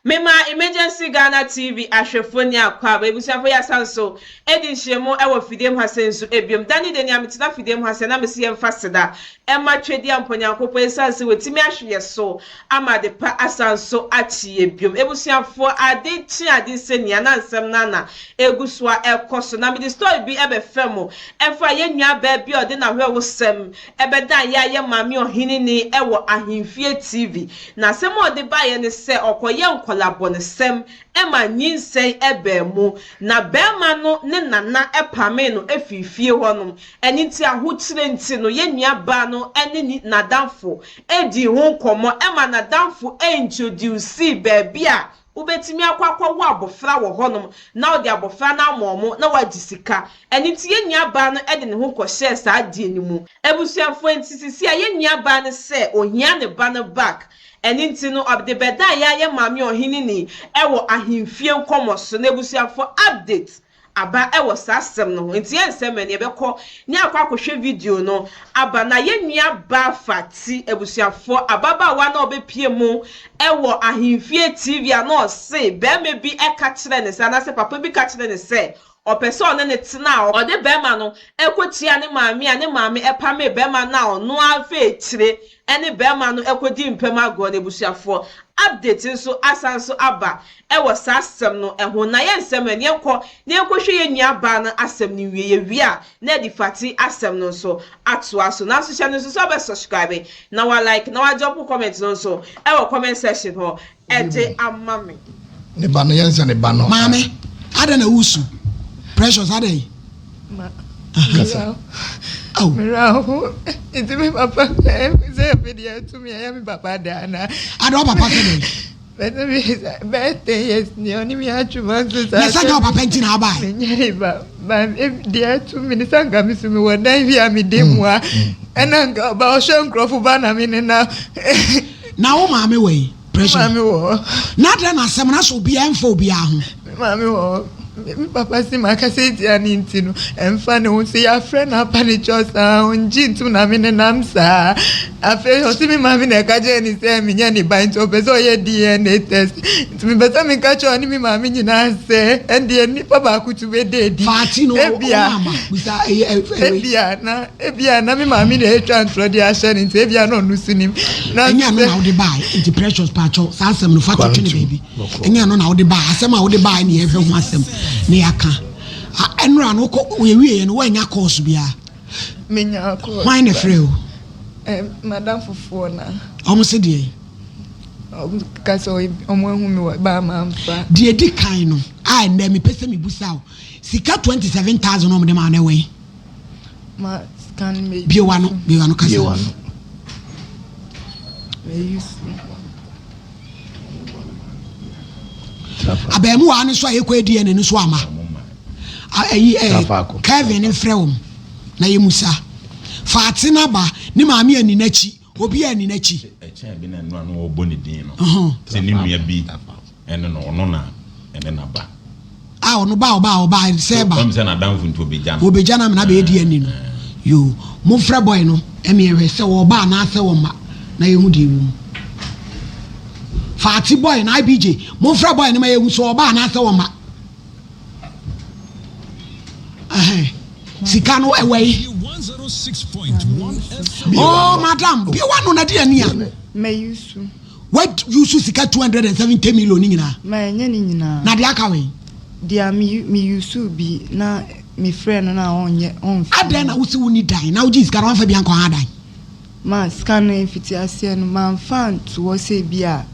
Mema Emergency Ghana TV ahwɛfoɔ ni akwaaba. Abusuafoɔ yɛasan so adi nhyiamu wɔ fidie mu ha sɛ nso ebiom. Da ne da ni a metena fidie mu ha sɛ na mese yɛmfa seda mma Twedeampɔ Nyankopɔn esiane sɛ watumi ahwe yɛ so ama ade pa asan so akye yɛ biom. Abusuafoɔ ade kye ade sɛnia na nsɛm no ana egu so a ɛkɔ so. Na mede story bi ɛbɛfɛ mo ɛfa yɛn nua baa bi a ɔde n'ahwɛhosɛm ɛbɛdan yɛ a yɛ maame ɔheneni ɛwɔ Ahenfie TV. Na asɛm a ɔde baeɛ ne sɛ ɔkɔyɛɛ nkwadaa-bɔnesɛm ma nyinsɛn baa mu, na barima no ne nana pamee no firii fie hɔnom. Ɛno nti ahokyerɛ nti no, yɛn nuabaa no ne ne n'adamfo dii ho nkɔmmɔ ma n'adamfo introducee baabi a wobɛtumi akɔ akɔwo abɔfra wɔ hɔnom na wode abɔfra no ama wɔn na woagye sika. Ɛno nti yɛn nuabaa no de ne ho kɔhyɛɛ saa adeɛ no mu. Abusuafoɔ nti sisi a yɛn nuabaa no sɛ ɔhia ne ba no back. Ɛno nti no ɔde bɛdan yɛn yɛn maame ɔheneni wɔ ahemfie nkɔmɔ so. Na abusuafoɔ update aba wɔ saa asɛm no ho. Nti yɛn nsɛm ɛno yɛbɛkɔ ne akɔ akɔhwɛ video no aba. Na yɛn nua baa Fati abusuafoɔ ababaawa na ɔbɛpie mu wɔ ahemfie TV a na ɔse bɛrima bi ka kyerɛ ne sɛ anaasɛ papa bi ka kyerɛ ne sɛ ɔpɛ sɛ ɔne ne tena a ɔde bɛrima no kɔkyia ne maame a ne maame pamee bɛrima no a ɔno ara fa akyire ne bɛrima no kɔdi mpam agorɔ no abusuafoɔ update nso asan so aba wɔ saa asɛm no ho. Na yɛn nsɛm no yɛnkɔ na yɛnkɔhwɛ yɛn nua baa no asɛm no nwie. Yɛwie a na yɛde Fati asɛm no nso atoa so. Nanso hyɛ no nso sɛ wobɛ subscribe na wa like na wa drop comment no nso wɔ comment section hɔ de ama me. Ne ba no yɛn sɛ ne ba no. Maame, adɛn na wusu? Precious, adɛn? Ma, Kasa. Aw. Mmerɛ ho, nti me papa sɛ ɛfɛ deɛ ɛto me ɛyɛ me papa daa na. Adɛn wo papa sɛ dɛn? Bɛsɛ me bɛyɛ 10 years ni ɔne me atwe ma nso saa. Na sɛ nyɛ wo papa nti na abae. Menyɛ ne ba ba deɛ ɛto me ne sɛ nka me so mewɔ dan bi a mede mu a ɛna nka ɔba ɔhwɛ nkurɔfo ba na me nenam. Na wo maame wɔ yi? Pressure. Me maame wɔ hɔ. Na adɛn na asɛm no asɛ obiara mfa obiara ho? Me maame wɔ hɔ. Me papa si ma kasa etia ne nti no, ɛmfa ne ho. Sɛ yɛafrɛ no apa ne kyɛw saa, ɔngye ntom na me nenam saa. Afei ɔse me maame na ɛka kyerɛ ne sɛ menyɛ ne ba nti ɔpɛ sɛ ɔyɛ DNA test. Nti mepɛ sɛ meka kyerɛ ɔne me maame nyinaa sɛ ɛndeɛ nnipa baako tu bɛda adi. Faati no Ebia, ɔwɔ ama bisa ɛyɛ ɛwei. ebia na ebia na me maame na ɛtwa ntorɔ de ahyɛ no nti ebia na ɔno so nim. Na Ɛnyɛ ɛno sɛ na wode bae nti Precious pakyɛw saa asɛm no fa kɔtwe no baabi. Ɛnyɛ ɛno na wode bae asɛm a wode bae ne yɛhwɛ ho asɛm na yɛaka. Ɛnora no wokɔ yɛwieɛ no woannya course biara. Menya course. Hwan na ɛfrɛ wo? Madam fofoɔ na. Ɔmo se deɛ? Ɔmo ka sɛ ɔmo ahu me wɔ baa mamfa. Deɛ edi kan no a ɛnnɛ mepɛ sɛ mebusa wo sika 27,000 a ɔmo de maa wo no ɛwɔ he? Ma sika no me. Bue w'ano, bue w'ano kasa. Bue w'ano. Meyi so. Abɛɛmuwaa no so a yɛkɔ ADN no so ama. Ayi ɛɛ Kevin mfrɛ wɔn na yɛ musa. Faate n'aba ne maame ani n'akyi obi ani n'akyi. Ɛkyɛn bi na nnura no wɔbɔ ne din no sɛ ne nua bi ɛne no ɔno na ɛne n'aba. A ɔno ba ɔba ɔba sɛ ba. Ɔm sɛ n'adamfo nti obegya no. Obegya no amena bɛyɛ DNA no. Yoo momfrɛ boy no ɛmi ɛhwɛ sɛ ɔba anaasɛ ɔmma na yɛhu deɛ ɛwɔ mu. Faate boy no IBJ momfrɛ boy no ma yɛhu sɛ ɔba anaasɛ ɔmma. Sika no ɛwɔ yi. Oh madam, bi wa no na di ani a. Mɛyusu. Wa yusu sika 270 million ni nyinaa. Ma ɛnyɛ ne nyinaa. Na deɛ aka wɛn. Deɛ mi mi yusu bi na mi frɛ no na ɔnyɛ ɔnfrɛ. Adɛn na wosi wo ni dan na wogye sika na wamfa bi ankɔ ha dan. Ma sika no mfitiaseɛ no mamfa anto hɔ sɛ bi a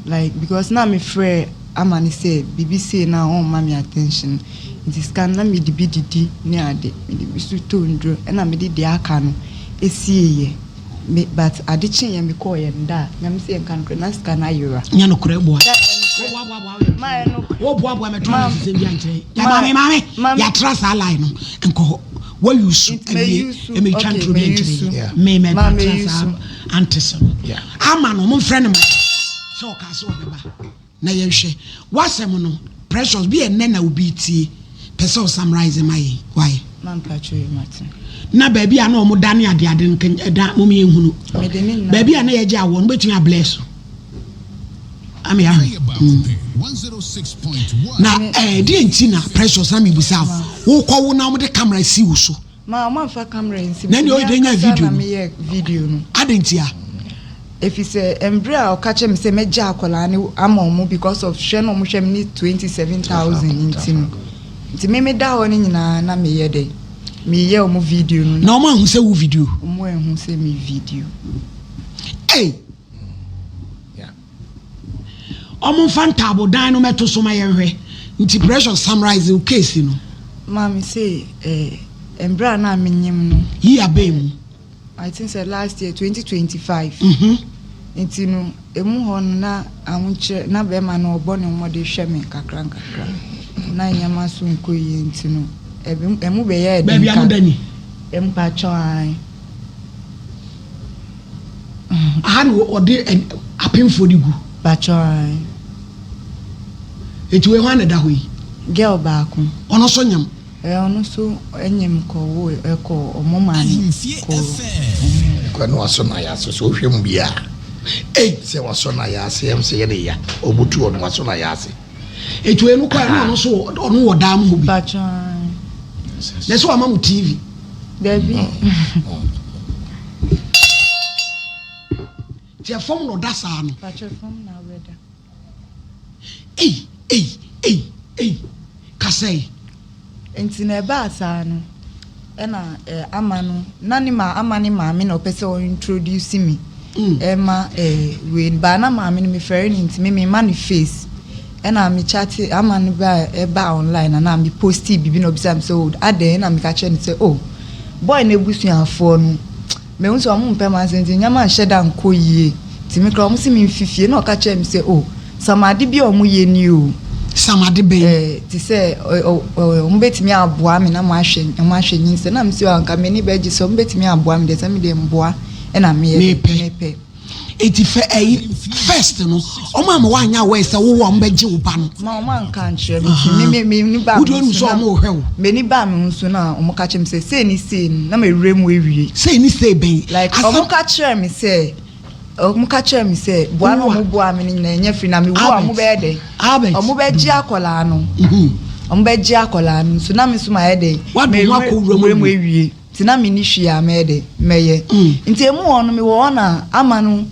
like because na me frɛ ama no sɛ biribi sei na ɔmma me attention nti sika no na mede bi didi ne ade mede bi so tɔ nduro ɛna mede deɛ aka no esieeɛ me but ade kyeeɛ mekɔɔyɛ no da a nyame sɛ yɛnka nokorɛ na sika no ayera. Nyɛ nokorɛ boa. Sɛ ɛnokorɛ ma ɛnokorɛ Woboaboa mɛtɔ ma no sisɛm bi ankyerɛ yɛ ma maame maame ma yɛatra saa line no nkɔ hɔ Wa use Nti awie mɛ use ɛmɛ twa okay ntoro bi mɛ nkyerɛ use yi me mɛ ma tra mɛ use saa antes no ama no mo nfrɛ no ma sɛ ɔka sɛ ɔbɛba na yɛnhwɛ wasɛm no precious bi ɛnɛ na obi tie pɛ sɛ ɔsummarize ma yɛn why Ma mpakyɛ yi mate. Na baabi a na wɔn da ne adeade no ɛda mo yɛn hunu Mede ne nyinaa baabi a na yɛgye awɔ no bɛtumi ablɛ so. Ama yɛahwɛ. Na ɛɛ deɛ nti na Precious na mebisa wo, wokɔ wo na wɔde camera si wo so. Ma ɔmo anfa camera nsi Na ɛnna ɔyɛ dɛ nya video no. Na meyɛ video no. Adɛn ntia? Efisɛ mbrɛ a ɔka kyerɛ me sɛ mɛgya akwadaa no ama ɔmo because of hwɛ na ɔmo hwɛ me ne 27,000 nti no. Nti me meda hɔ no nyinaa na meyɛ dɛ meyɛ ɔmo video no. Na ɔmo anhu sɛ wo video? Ɔmo anhu sɛ me video. Ei! Ɔmo nfa ntaabodan no mɛto so ma yɛnhwɛ. Nti Precious summarize wo case no. Maame se eh, mbrɛ a na menyim no. Yi abɛn mu. I think sɛ last year 2025. Nti no emu hɔ no na ahokyerɛ na bɛrima no ɔbɔ ne mmɔden hwɛ me nkakra nkakra. Na nneɛma so nkɔ yie nti no ɛmu bɛyɛɛ den. Baabi a mo da ni. Mpakyɛw ae. Aha na wɔde apemfoɔ de gu. Pakyɛw ae. Eti wei hwan na ɛda hɔ yi? Girl baako. Ɔno nso nyem? Ɛɛ ɔno nso nyem kɔ wo ɛkɔ ɔmo maame kɔ. Kɔ na wasɔ na yɛ ase so wohwɛ mu bi a. Ei sɛ wasɔ na yɛ ase ɛm sɛ yɛ ne ya ɔbutu ɔno wasɔ na yɛ ase. Eti wei no kɔ ɛna ɔno nso ɔno wɔ dan mu hɔ bi. Pakyɛw ae. Na ɛsɛ wama mo TV. Dabi. Nti ɛfam na ɔda saa no. Pakyɛ fam na wɛda. Ei ei ei ei kasɛe. Nti na ɛbaa saa no ɛna eh, ama no na ne ma ama ne maame na ɔpɛ sɛ ɔ introduce me ɛma eh, wei baa na maame no mefɛre no nti me mema no face. Ɛna me chate ama no ba ɛbaa online na na me postii biribi na ɔbisaa me sɛ oh adɛn ɛna meka kyerɛ no sɛ oh boy no abusuafoɔ no mehu sɛ ɔmo mpɛ m'asɛm nti nneɛma nhyɛ da nkɔ yie nti me koraa ɔmo se me mfi fie na ɔka kyerɛ me sɛ oh samade bi a ɔmo yɛ ni o. Samade bɛn? Ɛɛ te sɛ ɔ ɔ ɔmo bɛtumi aboa me na mo ahwɛ ɔmo ahwɛ nyinsɛn na me sɛ oh anka m'ani bɛgye sɛ ɔmo bɛtumi aboa me deɛ sɛ me deɛ mboa ɛna meyɛ mepɛ. Mepɛ. Eti fɛ ɛyi first no ɔmo ama wanyɛ aware sɛ wowɔ ɔmo bɛgye wo ba no. Ma ɔmo anka ankyerɛ me nti me me me ba me ho so na ɔmo hwɛ wo. M'ani baa me ho so na ɔmo ka kyerɛ me sɛ sei ne sei no na mawura mu awie. Sei ne sei bɛn? Like ɔmo ka kyerɛ me sɛ ɔmo ka kyerɛ me sɛ boa na ɔmo boa me no nyinaa ɛnyɛ free na me wu a ɔmo bɛyɛ dɛn? Albert. Ɔmo bɛgye akwadaa no. Ɔmo bɛgye akwadaa no nso na me nso mayɛ dɛn? W'ade ho akɔ wura mu awie. Nti na menni hwee a mɛyɛ dɛ, mɛyɛ. Nti emu hɔ no, mewɔ hɔ na Ama no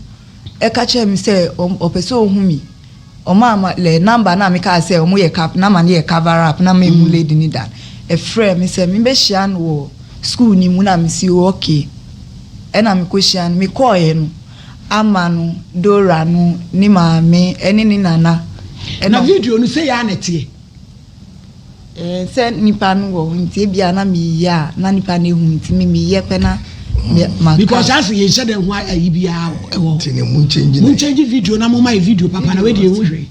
ka kyerɛɛ me sɛ ɔpɛ sɛ ɔhu me. Ɔmaa ma lɛ number no a mekaa sɛ ɔmo yɛ ka number no yɛ cover up na menhu lady no da. Ɛfrɛɛ me sɛ membɛhyia no wɔ school no mu na mese okay. Ɛna mekɔhyia no, mekɔɔeɛ no, Ama no, Dora no, ne maame ɛne ne nana ɛna. Na video no sei ara na ɛteɛ? Ɛɛ sɛ nipa no wɔ hɔ nti ebia na meyɛ a na nipa no ehu nti me meyɛ pɛ na ma. Because ase yɛn hyɛ dɛ ho ayi biara wɔ hɔ. Nti ne mu nkyɛngye na. Mu nkyɛngye video na mo ma yɛ video papa na wei deɛ ehu hwee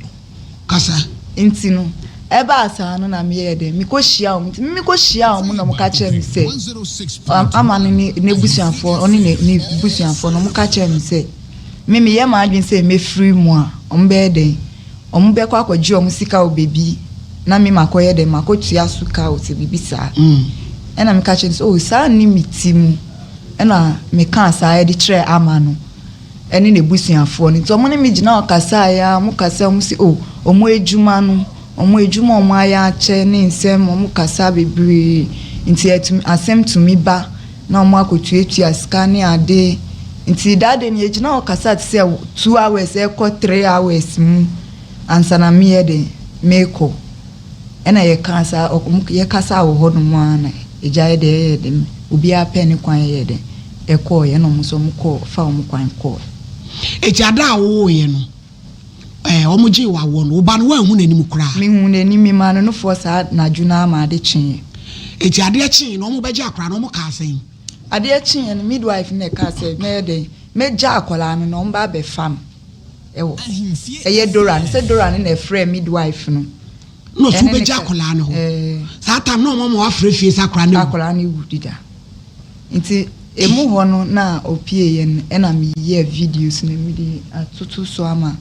kasa. Nti no ɛbaa saa no na meyɛɛ dɛ mekɔ hyia wɔn nti me mekɔ hyia wɔn na wɔn ka kyerɛ me sɛ ama no ne n'abusuafoɔ ɔne ne ne busuafoɔ no wɔn ka kyerɛ me sɛ me meyɛ m'adwene sɛ mefiri mu a wɔn bɛyɛ dɛn. Ɔmo bɛkɔ akɔgye ɔmo sika wɔ baabi na me makɔyɛ dɛn makɔtua so ka o sɛ biribi saa. Ɛna meka kyerɛ no sɛ oh saa nni me ti mu. Ɛna mekaa saa de kyerɛɛ Ama no ɛne n'abusuafoɔ no. Nti ɔmo ne me gyina hɔ kasaeɛ ara, ɔmo kasa ɔmo se oh ɔmo adwuma no, ɔmo adwuma a ɔmo ayɛ akyɛ ne nsɛm ɔmo kasa bebree nti ɛtumi asɛm tumi ba na ɔmo akɔtuatua sika ne ade. Nti that day no yɛgyina hɔ kasa te sɛ 2 hours ɛkɔ 3 hours mu ansa na meyɛ den mekɔ. Ɛna yɛkaa saa ɔmo yɛkasa wɔ hɔ nom ara na agya yɛ dɛ ɛyɛ den obiara pɛ ne kwan yɛ den ɛkɔɔeɛ ɛna ɔmo nso ɔmo kɔɔ fa ɔmo kwan kɔɔ. Eti ada a wowooeɛ no ɛɛ ɔmo gyee wo awoɔ no wo ba no woanhu n'anim koraa? Mehuu n'anim, memaa no nufoɔ saa anadwo no ara ma ade kyeeɛ. Eti adeɛ kyeeɛ no ɔmo bɛgye akwadaa no ɔmo kaa sɛn? Adeɛ kyeeɛ no midwife no na ɛkaa sɛ mɛyɛ dɛn mɛgya akwadaa no na ɔmo ba abɛfa no ɛwɔ ɛyɛ Dora no sɛ Dora no na ɛfrɛɛ midwife no. Na ɔso wobɛgya akwadaa no hɔ saa time na ɔmo ama wafrɛ fie sɛ akwadaa no awu. Akwadaa no awu deda nti emu hɔ no na ɔpieeɛ no ɛna meyɛɛ videos no mede atoto so ama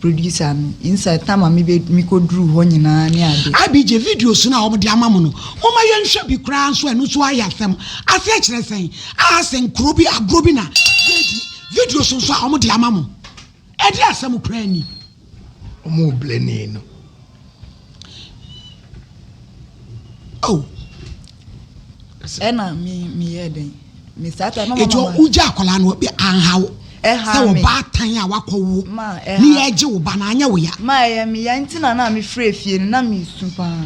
producer no inside time a mebe mekɔduruu hɔ nyinaa ne ade. IBJ videos no a wɔde ama mo no, momma yɛnhwɛ bi koraa nso ɛno nso ayɛ asɛm. Aseɛ kyerɛ sɛn? A asɛ nkuro bi agorɔ bi na yɛredi. Videos nso a wɔde ama mo. Ɛde asɛm koraa ni. Ɔmo blɛ no. Oh. Ɛna me meyɛ dɛn? Me saa ta na Eti mama. wogya akwadaa no bi anha wo Ɛha sɛ me. ɔbaatan a wakɔ wo Ma ne ɛha. yɛgye wo ba na anyɛ wo ya. Ma ɛyɛ me ya nti na na me frɛ fie no na me su paa.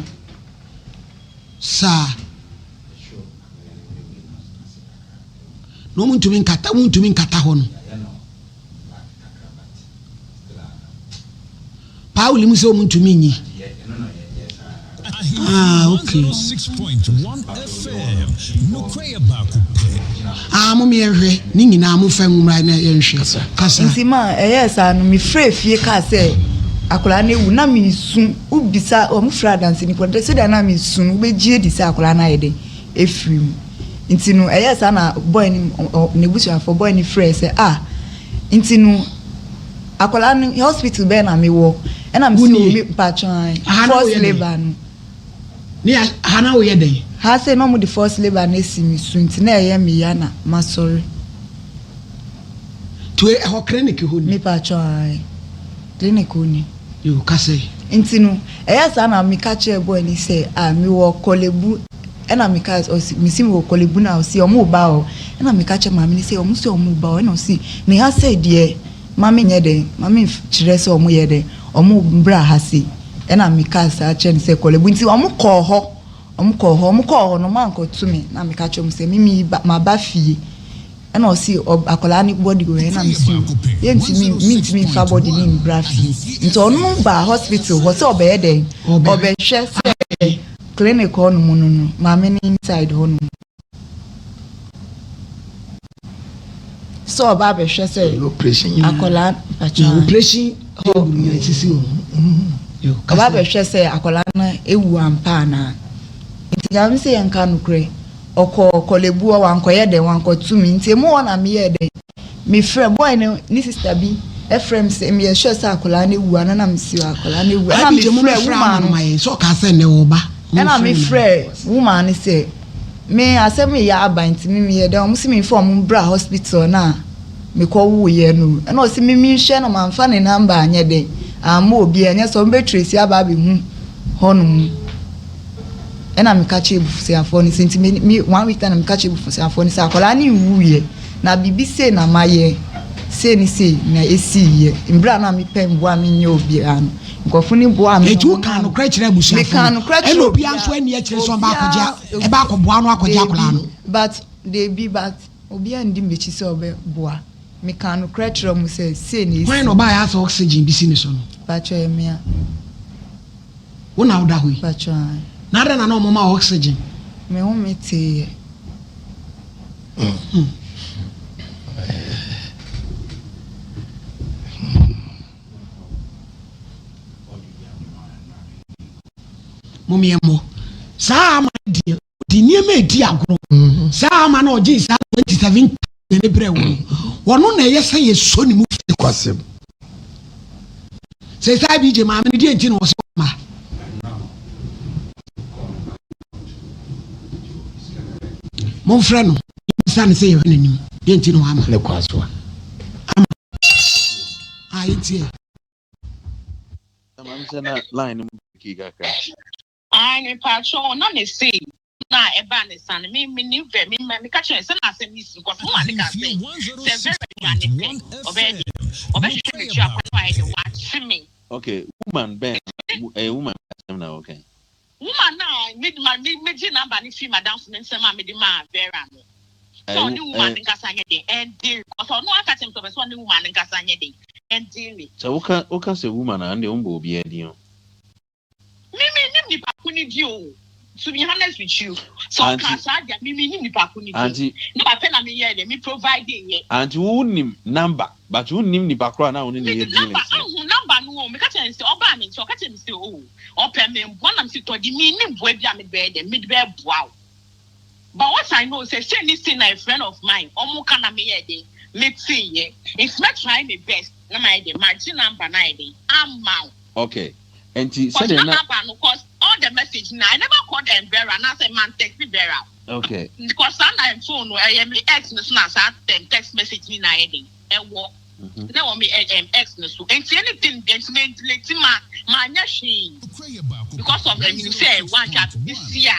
Saa na wɔn ntumi nkata, wɔn ntumi nkata hɔ no. Paul mu sɛ wɔn ntumi nyi. Ah, okay. Ah, mo yɛnhwɛ ne nyinaa mo fɛ nwura na yɛnhwɛ. Kasa. Nti ma ɛyɛ saa no me frɛ fie kaa sɛ akwadaa no ewu na me su wobisa wɔn frɛ adanse nipa de sɛdeɛ na me su no wobɛgye adi sɛ akwadaa no ayɛ den efiri mu. Nti no ɛyɛ saa na boy no n'ebusuafo boy no frɛ sɛ ah nti no akwadaa no hospital bɛyɛ na me wɔ ɛna me si Wunie. me mpatwan Aha na force woyɛ dɛn? labour no. Ne ya ha na woyɛ dɛn? Ha sɛ na ɔmo de force labour no esi me so nti na ɛyɛ me ya na ma sɔre. To ɛhɔ clinic hɔ ni. Me patwan clinic hɔ ni. Yo kasa yi. Nti no ɛyɛ saa na meka kyerɛ boy ni sɛ ah mewɔ Korle Bu ɛna meka ɔsi mesi mewɔ Korle Bu na ɔsi ɔmo ba hɔ ɛna meka kyerɛ maame ni sɛ ɔmo sɛ ɔmo ba hɔ ɛna ɔsi ne ha sɛ deɛ maame nyɛ dɛn maame kyerɛ sɛ ɔmo yɛ dɛn ɔmo bra ha se ɛna meka saa kyerɛ no sɛ Korle Bu nti ɔmo kɔɔ hɔ ɔmo kɔɔ hɔ ɔmo kɔɔ hɔ no ɔmo ankɔto me na meka kyerɛ ɔmo sɛ mimi ba ma ba fie ɛna ɔsi akwadaa ne body wɔ ɛna mesi yɛntumi mintumi nfa body ne mbra fie nti ɔno ba hospital hɔ sɛ ɔbɛyɛ dɛn ɔbɛhwɛ sɛ clinic hɔ nom no maame ne inside hɔ nom sɛ ɔba abɛhwɛ sɛ Operation. akwadaa Na operation table nyina sisi hɔ. Yo ɔba kasa. abɛhwɛ sɛ akwadaa no ewu ampa anaa nti nyame sɛ yɛnka nokorɛ ɔkɔ Korle Bu hɔ wankɔyɛ dɛn wankɔto mi nti emu hɔ na meyɛ dɛn mefrɛ boy no ne sister bi ɛfrɛ m sɛ meyɛ sure sɛ akwadaa no ewu ana na mesi akwadaa no ewu ɛna Abi mo mefrɛ mefrɛ ama woman no no ma yɛn sɛ ɔka sɛ nnɛ wɔ ba. Ɛna mefrɛ woman no sɛ me asɛm yɛ aba nti me meyɛ dɛn ɔmo si me nfa ɔmo mbra hospital na mekɔ wuyɛ no ɛna ɔsi me mi nhwɛ no mamfa ne number anyɛ dɛn amma obi ɛnyɛ sɛ ɔmo bɛ trace aba abɛhu hɔnom. Ɛna meka kyerɛ ebusuafoɔ no sɛ nti me one week time na meka kyerɛ ebusuafoɔ no sɛ akwadaa no nwuyɛ na biribi sei na mayɛ sei ne sei na esi yɛ mbra na mepɛ mboa mi nyɛ obiara no nkɔfo ne boa mi. Eti wo kan nokorɛ kyerɛ abusuafoɔ Meka nokorɛ kyerɛ ɛna obiara nso ani akyerɛ sɛ ɔba akɔgye ɛba akɔboa no akɔgye akwadaa no. But deebi, but obiara ndi m'akyi sɛ ɔbɛboa. Meka nokorɛ kyerɛ mo sɛ sei na esi. Hwan na ɔbaa yɛ asɛ oxygen bi si ne so no? Patro emia. Wo na woda hɔ yi? Patro an. Na adɛn na na ɔmo ma oxygen? Me ho me tee yɛ. Mom yɛ mmɔ saa ama deɛ di nneɛma edi agorɔ saa ama na ɔgye saa 27 ne brɛ wɔ no wɔno na ɛyɛ sɛ yɛsɔ ne mu. Kwasɛm. Sɛ saa bi gye maame no deɛ nti na ɔsɛ ɔma. Momfrɛ no bisa ne sɛ yɛhwɛ n'anim deɛ nti na wama. Ne kɔ aso a. Ama a yɛntie. Maame sɛ na line no mu kii kakra. Ai, mepatwɔ na me se na ɛba ne sa no me ni vɛ me me ka kyerɛ sɛ na asɛm yi si nkɔfo ma ne ka sɛ very ne pɛ ɔbɛyɛ de ɔbɛhwehwɛ m'akyi akɔ no ayɛ de wakye me. Okay, woman bɛn ɛyɛ woman asɛm na wɔka? Woman na me ma me megye number ne fi madamfo ne nsɛm a mede maa Vera no sɛ ɔne woman ne nkasa nyɛ den ɛnde kɔsɛ ɔno aka kyerɛ me sɛ ɔbɛ sɛ ɔne woman ne nkasa nyɛ den ɛnde. Sɛ woka sɛ woman a, ɛnde wombɔ obiara din o. Me nim nipa ko ne di o. To be honest with you, so ɔka saa deɛ me nim nipa ko ne di. Aunty. Nipa pɛ na me yɛ dɛ me provide yɛ. Aunty, wonim number but wonim nipa koraa na wo ne ne yɛ mede number dealings no. Ahu number no o. Meka kyerɛ no sɛ ɔbaa me nkyɛn, ɔka kyerɛ me sɛ o ɔpɛ me mboa na me sɛ tɔ de me nim boa bi a mede bɛyɛ dɛ mede bɛboa wo, but what I know sɛ sei ne sei na a friend of mine ɔmo ka na meyɛ den mete yɛ nti mɛ try my best na mayɛ den magye number na ayɛ den ama wo. Okay, nti cause sɛdeɛ na na number no, cause all the message na I never called them Vera na sɛ man text Vera. Because saa na phone no ɛyɛ me ex no so na saa text message ni na ayɛ den ɛwɔ. Na ɛwɔ me ɛm X no so. Nti anything bia nti me delete ma manyɛ hwee because of menim sɛ wanhwɛ a biribi si a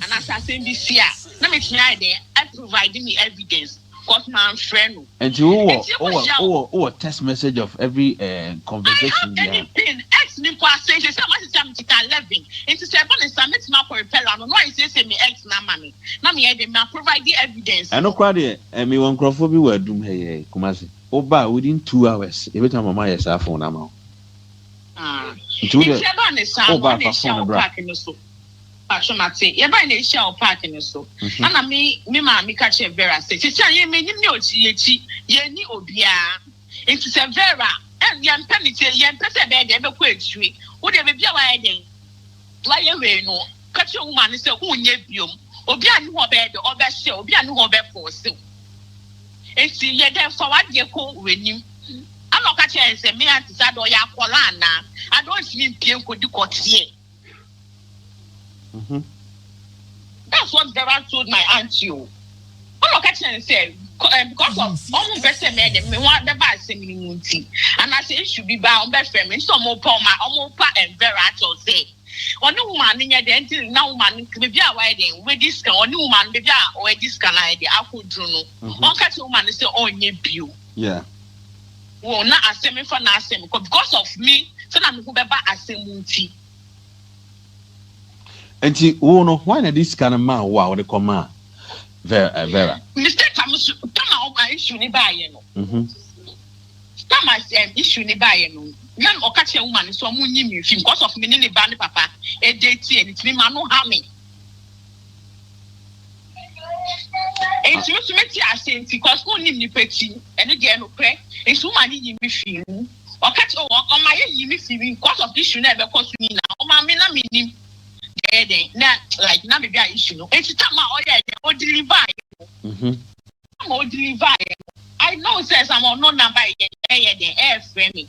anaasɛ asɛm bi si a na metumi ayɛ dɛn a provide me evidence cause manfrɛ no. Nti wowɔ Nti wowɔ yɛkɔhyia wɔ wowɔ wowɔ text message of every eh, I have conversation biara. anything ex ni mpo asɛn sɛ sɛ masisi a mekita 11 nti sɛ ɛba ne saa mɛtumi akɔ repel ano na wayɛ siesie me ex no ama me na meyɛ de ma provide evidence Ɛno no. koraa deɛ eh, mewɔ nkurɔfoɔ bi wɔ Adum ha yi eh, Kumasi. Woba a within 2 hours yɛbɛtumi ama wɔayɛ saa phone no ama wo. Ah. Nti wo Nti deɛ ɛbaa ne saa no woba a ɛna fa ehyia phone no wɔ bra. park no so. Patro mate. Yɛbae na ehyia wɔ park no so. Ɛna me me maame ka kyerɛ Vera sɛ sisi a yɛn m'anim ne ɔkyi yɛkyi yɛnni obiara. Nti sɛ Vera ɛ yɛmpɛ ne tie yɛmpɛ sɛ ɛbɛyɛ dɛn ɛbɛkɔ akyire. Wo deɛ baabi a wayɛ dɛn wayɛ wei no ka kyerɛ wo maame sɛ wonyɛ biom. Obiara nni hɔ a ɔbɛyɛ dɛn ɔbɛhyɛ wo obiara nni hɔ a ɔbɛfɔɔse wo. Nti yɛ dɛn fa w'adeɛ kɔ w'anim. Ɛna ɔka kyerɛɛ no sɛ me aunty sɛ ada ɔyɛ akwadaa anaa? Ada ɔntumi mpue nkɔdi kɔteɛ. That's what Vera told my aunty o. Ɛna ɔka kyerɛ no sɛ because of ɔmo mpɛ sɛ mɛyɛ dɛ me ho bɛba asɛm no mu nti anaasɛ issue bi ba a ɔmo bɛfrɛ me nti sɛ ɔmo pa ɔmo ɔmo pa Vera akyɛw sɛ ɔne wo maame nyɛ dɛ nti na wo maame baabi a wayɛ dɛ wadi sika ɔne wo maame baabi a ɔadi sika no ayɛ dɛ akɔduru no ɔnka kyerɛ wo maame sɛ ɔnyɛ bio. Yeah. Wɔ na asɛm mfa n'asɛm kɔ because of me sɛ na me ho bɛba asɛm mu nti. Nti wo no hwan na de sika no maa wo a wode kɔ maa Vera? Eh, Vera? Mistake a me so tama ɔba issue ne baayɛ no. Tama um, issue ne baayɛ no. Na ɔka kyerɛ woman no sɛ ɔmo nyi me mfi because of me ne ne ba ne papa ɛde tie ne ti me ma no ha me. Nti me nso mete ase nti cause wonnim nipa ti ɛno deɛ nokorɛ nti woma ne yi me fii mu ɔka kyerɛ ɔ ɔma yɛ yi me fii mu because of issue na ɛbɛkɔ so nyinaa ɔma me na menim deɛ ɛyɛ dɛn na like na baabi a issue no nti tam a ɔyɛ dɛn ɔ deliver yɛ no tam a ɔ deliver yɛ no I know sɛ some ɔno number yɛ ɛyɛ dɛn ɛɛfrɛ me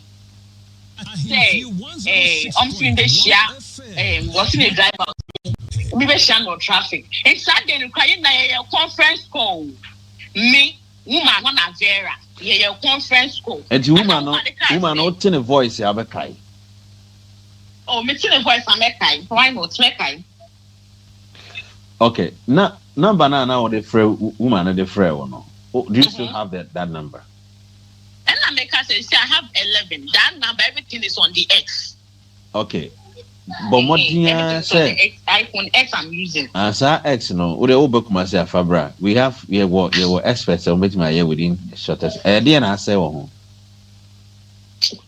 sɛ ɛɛ ɔmo si mi bɛhyia ɛɛ ɔsi mi driver obi bɛhyia no wɔ traffic nti saa de no kora yɛn na yɛyɛ conference call me woman no na Vera yɛyɛ conference call. Nti woman no woman no wote ne voice a wobɛkae? Oh mete ne voice a mɛkae why not mɛkae. Okay na number no a na wɔde frɛ woman no de frɛ wo no do you still have that, that number? Ɛna meka sɛ see I have 11 that number everything is on the X. Okay bɔ mmɔden ara sɛ. iPhone X I'm using. Ah saa X no wo deɛ wobɛ Kumasi a fa bra we have yɛwɔ yɛwɔ experts a wɔbɛtumi ayɛ within shortest ɛyɛ deɛ na asɛe wɔ ho.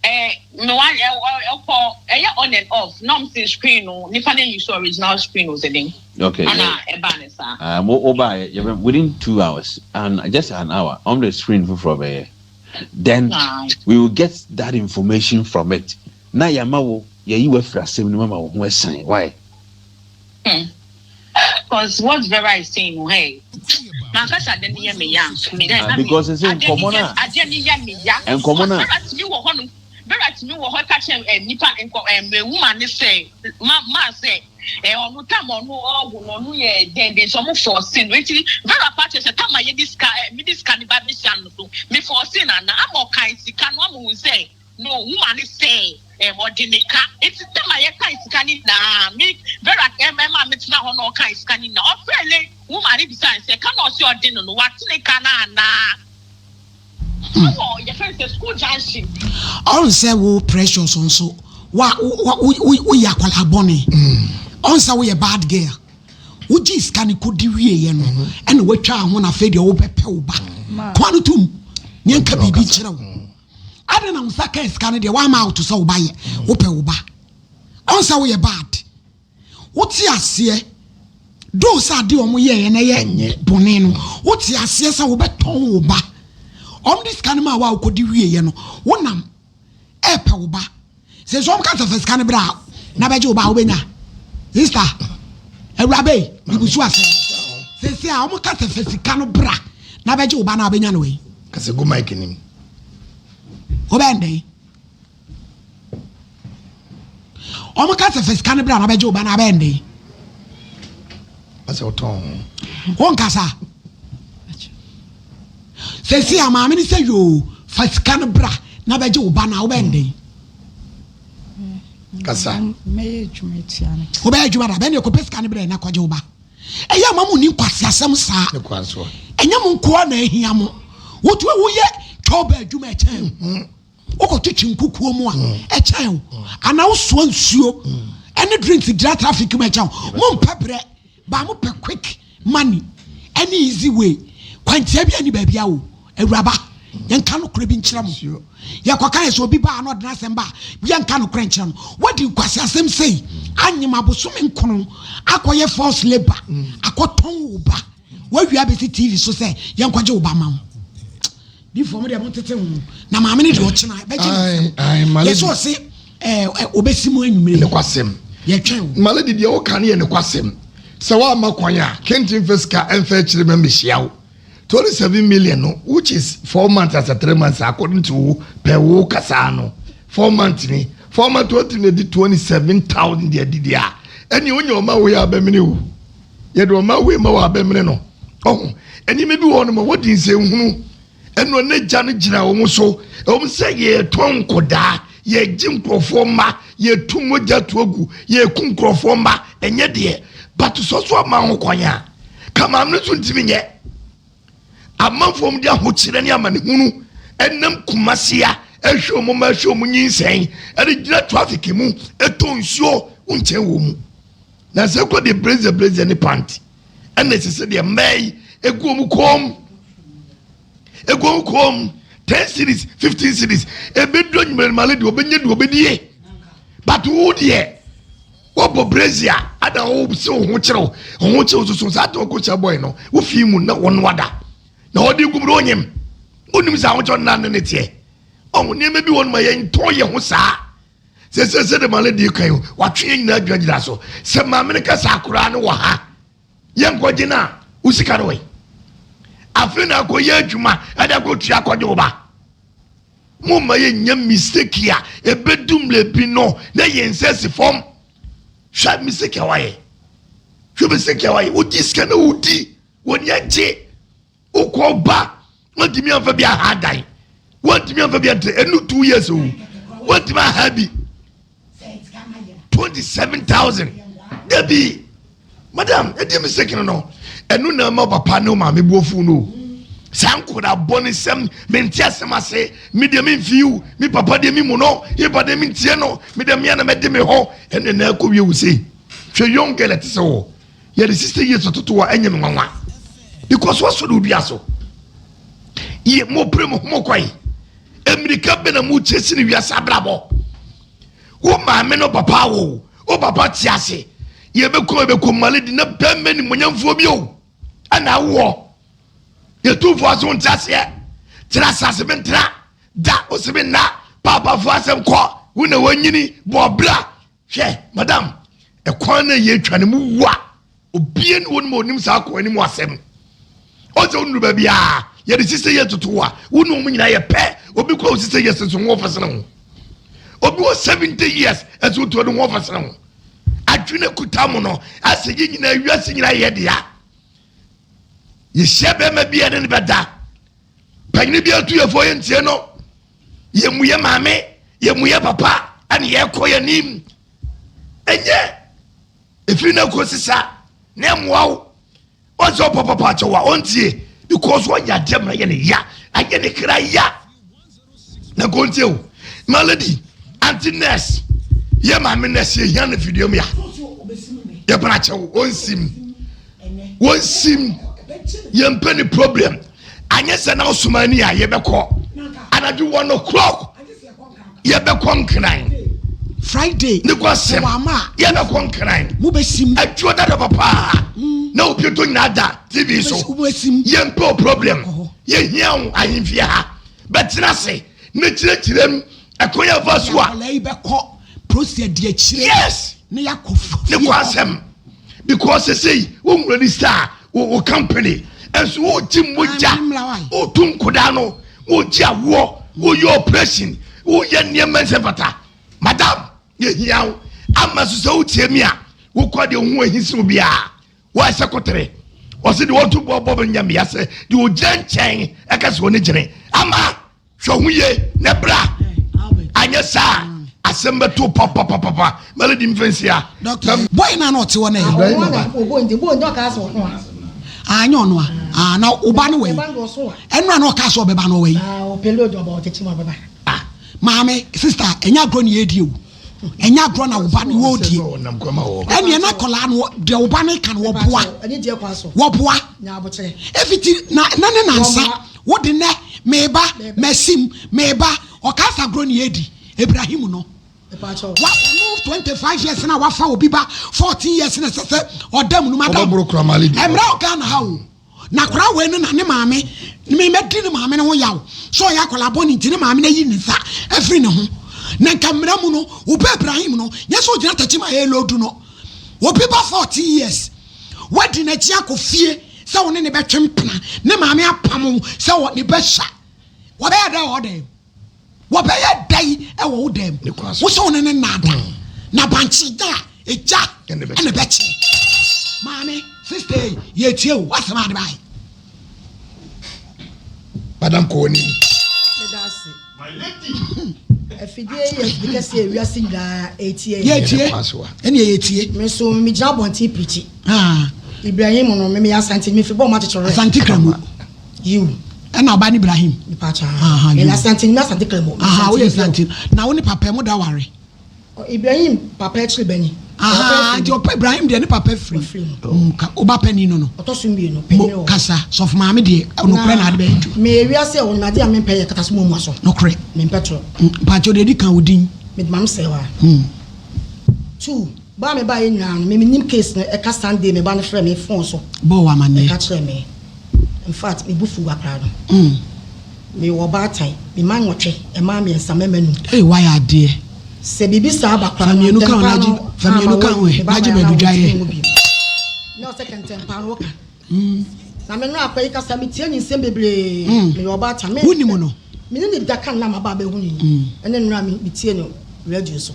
Eh, me wa ɛkɔ ɛyɛ on and off na ɔmo sɛ screen no nipa na use original screen o sɛ den. Okay. Ana ɛba ne saa. Ah mo wo ba yɛ yɛ within 2 hours and just an hour ɔmo de screen foforɔ bɛyɛ then we will get that information from it na yɛama wo yɛyi wo afiri asɛm no mu ama wo ho asan why. Hmm. Cause what Vera is saying, oh, hey, mankasa ade ne yɛ me ya. Me dɛ na me because sɛ nkɔmɔ na ade ne yɛ me ya. Nkɔmɔ na Vera tumi wɔ hɔ no. Vera tumi wɔ hɔ ka kyerɛ eh, nipa nkɔ eh, woman ne sɛ ma ma sɛ eh, ɔno tam ɔno ɔwo no ɔno yɛ dɛndɛn sɛ ɔmo fɔɔse no nti Vera pa kyerɛ sɛ tam a yɛde sika eh, mede sika ne ba bɛhyia no so me fɔɔse no ana ama ɔkan sika no ama ohun sɛ No woman ne sɛ ɛm ɔde ne ka nti tam a yɛkan sika ne nyinaa me Vera ɛma me tena hɔ na ɔkan sika ne nyinaa ɔfrɛ le woman ne bisa ne sɛ ka na ɔse ɔde no no wate ne ka no anaa ɛwɔ yɛfrɛ no sɛ school junction. Ɔn sɛ wo Precious nso wa wo wo woyɛ akwadaa bɔne. Ɔn sɛ woyɛ bad girl. Wogyee sika no kɔdi wieeɛ no ɛna woatwa ho na afei deɛ wobɛpɛ wo ba. Koa no tom ne ɛnka biribi nkyerɛ wo. Adɛn na wo nsa kaa sika no deɛ woama out sɛ wo ba yɛ wopɛ wo ba. Ɔn sɛ woyɛ bad. Wote aseɛ though sɛ adeɛ ɔmo yɛɛyɛ no ɛyɛ bɔne no wote aseɛ sɛ wobɛtɔn wo ba. Ɔmo de sika no maa wo a wokɔdi wieeɛ no wonam ɛɛpɛ wo ba. Sɛ sɛ ɔmo ka sɛ fa sika no bra na bɛgye wo ba a wobɛnya. Sister, awuraba yi, mebusu asɛm. Sɛsɛ a ɔmo ka sɛ fa sika no bra na bɛgye wo ba no a wobɛnya no wɛn? Kasa gu mic nim. Wobɛyɛ no dɛn? Ɔmo ka sɛ fa sika no bra na bɛgye wo ba no a wobɛyɛ no dɛn? Asɛ wotɔn ho. Wonkasa. Sɛsi a maame no sɛ yoo. Fa sika no bra na bɛgye wo ba no a, wobɛyɛ no dɛn? Kasa. Mɛyɛ adwuma atua no. Wobɛyɛ adwuma da bɛn na ɛkɔpɛ sika no brɛ na kɔgye wo ba. Ɛyɛ ama mo ni nkwaseasɛm saa. Ɛnyɛ mo nkoa na ahia mo. Wotu a woyɛ twɔba adwuma ɛkyɛn o. Mm-hmm. Wokɔtwetwe nkukuo mu a mm. ɛkyɛn o. Mm. Anaa wosoa nsuo mm. ɛne drinks gyina traffic mu ɛkyɛn o. Mompɛ brɛ. Ba mo pɛ quick money ɛne easy way kwantia bi ɛni baabi a o awuraba yɛnka nokorɛ bi nkyerɛ mo yɛkɔka yɛ sɛ obi baa na ɔde n'asɛm ba a yɛnka nokorɛ nkyerɛ no wadi nkwasi asɛm sei anyem abosome nkono akɔyɛ false labour akɔtɔn wo ba wawia bɛsi tv so sɛ yɛnkɔgye wo ba ma wo Difoɔ mo deɛ mo tete ho na maame no deɛ ɔkyena bɛgye ne nsam yɛ sɛ ɔse ɛɛ ɔbɛsi mu anwumire nokwasɛm yɛtwɛn o. Malady deɛ woka no yɛ nokwasɛm sɛ woamma kwan a kente mfa sika mfa akyire ma mmehyia wo 27 million no which is 4 months asɛ 3 months according to wo pɛ wo kasaa no 4 months ni 4 months wɔtumi na di 27000 deɛ adi deɛ a ɛne wonya ɔma wei abɛmene wo Yɛde ɔma wei ma wɔ abɛmene no. Ɔho, nneɛma bi wɔ hɔ nom a wɔdi nsɛnhunu. Ɛno n'agya no gyina wɔn so. Ɛwom sɛ yɛtɔn nkɔdaa, yɛgye nkurɔfoɔ mma, yɛtu mogya to agu, yɛku nkurɔfoɔ mma, ɛnyɛ deɛ. But sɛ so ama ho kwan a, ka maame no nso ntumi nyɛ. Amanfoɔ wɔn de ahokyerɛ ne amanehunu ɛnam Kumasi a ɛhwɛ wɔn mma ɛhwɛ wɔn nyinsɛn ɛde gyina traffic mu ɛtɔ nsuo nkyɛn wɔn mu. Na sɛ kɔ de blazer blazer ne pant ɛna ɛsɛ sɛ deɛ mmaa yi egu wɔn kɔn mu egu wɔn kɔn mu ten series 15 series ebedu enyimire no maale deɛ ɔbɛnya deɛ ɔbɛdie but wo deɛ wɔbɔ brazier ada wo sɛ wo ho kyerɛw wo ho kyerɛw soso saa te ɔkɔ hyɛ bɔyɛ no wo fi mu na wɔn wada na ɔde gu mu na ɔnyim wonim sɛ ahokyɛw no na ne teɛ ɔho nneɛma bi wɔ no ma yɛntɔn yɛ ho saa. Sese sɛde maame di kan yi, watwe yɛn nyinaa gyinagyina so. Sɛ maame no kasa akoraa no wɔ ha, yɛnkɔgye no a, wo sika no wɔ afei na akɔyɛ adwuma ɛde akɔtua akɔgye wo ba. Momma yɛnyɛ mistake a ɛbɛdu mmerɛ bi no na yɛn nsa si fam. Hwɛ mistake a wayɛ. Hwɛ mistake a wayɛ. Wogye sika na wodi, wɔn agye. Wokɔ ba wantumi anfa bi aha dan wantumi anfa bi ante ɛnu 2 years o wantumi aha bi 27,000 dabi madam ɛdi mistake no no ɛnu na ama papa ne maame bu afu no saa nkɔda bɔ ne nsɛm mente asɛm ase me deɛ memfi me papa deɛ me mu no me papa deɛ mentie no me deɛ mea na mɛde me hɔ ɛne na ɛkɔ wie wo sei hwɛ young girl ɛte sɛ wɔ yɛde 60 years toto a ɛnyɛ me nwanwa because wasɔ de odua so yɛ mo pere mo ho mo kɔe mmirika bɛ na mo kyɛ si ne wiase abrabɔ wo maame no papa wo wo papa te ase yɛbɛkɔ yɛbɛkɔ male di na bɛmɛ ni monyamfoɔ bi o ɛna awoɔ yɛtumfoɔ ase wo nte aseɛ tena asase bi ntena da wo se bi nna paapafoɔ asɛm kɔ wo na wanyini bɔ bra. Hwɛ, madam, ɛkwan no a yɛatwa no mu wa. Obia ni wɔn mu onim saa kwan no mu asɛm. Ɔsɛ wo nuru baabi a yɛde sisɛ yɛ toto a, wo ne wɔn nyinaa yɛ pɛ. Obi kura wo sisɛ yɛ sɛ so ho ɔfɛsene ho. Obi wɔ 70 years ɛsɛ wotu ɔde ho ɔfɛsene ho. Adwene kuta mu no, asɛ yɛ nyinaa wiase nyinaa yɛ dea. Yɛhyia bɛrima bi a ne ne bɛda. Panyini bi atu yɛfoɔ yɛntie no. Yɛmmu yɛ maame, yɛmmu yɛ papa, ɛne yɛkɔ yɛ anim. Ɛnyɛ ɛfiri no kɔ sisa na ɛmmoa wo. Ɔsɛ ɔpɔ papa akyɛ wo a ɔntie because ɔyɛ adeɛ mmerɛ yɛ ne ya, ayɛ ne kra ya. Na nka ɔntie wo. My lady, auntie nurse, yɛ maame nurse yɛhia no fidua mu ya. Yɛpɛ akyɛ wo, ɔnsim. Wɔnsim. Yɛmpɛ ne problem. Anyɛ sɛ na wosoma ani a yɛbɛkɔ anadwo 1 o'clock yɛbɛkɔ Nkran. Friday. Ne kɔ asɛm yɛbɛkɔ Nkran. Mobɛsim. Adwuo dada papaa na obi to nyinaa da TV so. Yɛmpɛ o problem. Yɛhia wo ahemfie ha. Bɛtena ase ne kyerɛkyerɛ mu ɛkwan yɛ fa so a. Akwadaa yi bɛkɔ process di akyire. Yes. Ne yakɔ ne kɔ asɛm because sɛsɛyi wo nwura ni star wo company ɛnso wogye mogya wotu nkodaa no wogye awoɔ woyɛ operation woyɛ nneɛma nsɛ fata. Madam, yɛhia wo ama so sɛ wotie mi a wokɔ deɛ wo ho ahi sene obiara wɔɛsɛ kotere ɔse deɛ wɔto bɔ bɔ nyɛ mmea sɛ deɛ ɔgyina nkyɛn ɛka sɛ ɔne gyene ama. Hwɛ ho yie na bra. Anyɛ saa asɛm bɛto papapapapa. Melody mfɛnsia. Doctor, boy na na ɔte hɔ na yɛ. Ibrahim ba. Ah, nyɛ ɔno a. Ah, na ɔba no wɔ yi. Ɛno a na ɔka sɛ ɔbɛba no ɔwɔ yi. Ah, maame, sister, ɛnyɛ agorɔ ne yɛredi o. Ɛnyɛ agorɔ na ɔba no wɔredi. Ɛneɛ na akwadaa no deɛ ɔba no ka no wɔboa. Wɔboa. Efiti na na ne nansa wode nɛ meba masim meba ɔka sɛ agorɔ ne yɛredi. Ibrahim no. Wa ɔno 25 years na wafa obi ba 14 years na ɛsɛ sɛ ɔda mu no madam. Ɛmmerɛ wɔ Ghana ha o. Na akwadaa wei no na ne maame me mɛdi ne maame no ho yaw sɛ ɔyɛ akwadaa bɔne nti ne maame no ayi ne nsa afiri ne ho. Na nka mmara mu no wo ba Ibrahim no nyɛ sɛ ɔgyina takyi ma ɛloodu no. Obi ba 14 years wadi n'akyi akɔ fie sɛ wo ne ne bɛtwe mpena ne maame apam wo sɛ wɔ ne ba sua. Wɔbɛyɛ dɛ wɔ dɛm. Wɔbɛyɛ dɛn wɔ wo dan mu? Wo sɛ wo ne no nnaada na bankye da a egya na ɛbɛkyerɛ. Maame, sista yi, yɛretie o, w'asɛm a ade bae. Madam kɔ w'anim. Meda ase. Afidie yi yɛ afidi kɛseɛ a wiase nyinaa ɛretie. Yɛretie, ɛnneɛ yɛretie. Me nso megyina abɔnten pirikyi. Ibrahim no, me meyɛ Asante, mefi bɔ ɔmo akyekyere. Asante Kramu. Yiw. Ɛna ɔba ne Ibrahim. Mepakyɛ aa. Meyɛ Asante, me Asante Kramu. Aha, woyɛ Asante. Na wo ne papa mu da ware? Ibrahim papa akyiri bɛni. Aha, nti ɔpɛ Ibrahim deɛ ne papa firi. Ɔfiri mu. Ka ɔba panin no no. Ɔtɔ so mmienu, panin wɔ hɔ. Mo kasa, sɔfo maame deɛ, nokorɛ na ade bɛyɛ adwuma. Me wiase a wɔn adeɛ a mempɛ yɛ kata so muamua so. Nokorɛ. Mempɛ torɔ. Mpakyɛw deɛ edi kan wo din. Mede maame sɛe wa. Two, ba a me baeɛ nyinaa no, me menim case no, ɛka Sunday me ba no frɛ me phone so. Bɔɔ wo amaneɛ. Ɛka kyerɛ me. In fact, me bo fuw akwadaa no. Mewɔ ɔbaatan, me mma nwɔtwe, mmaa mmiɛnsa, mmarima num. Ei, wayɛ adeɛ. Sɛ biribi saa ba koraa Fa no, mmienu ka ho ntɛmpa na gye, no fa mmienu ama ka ho wɔayi ɛ, me ba na gye ma baabi yɛn dwa a yɛ. wɔntumi nwo bio. Na ɔsɛ kɛntɛmpa no wɔka. Na me no akwa yi kasa, metie ne nsɛm bebree. Meyɛ ɔbaatan. Me, Wonim no? Me ne no da kan na maba abɛhu no yi. Ɛne nnora me metie no radio so.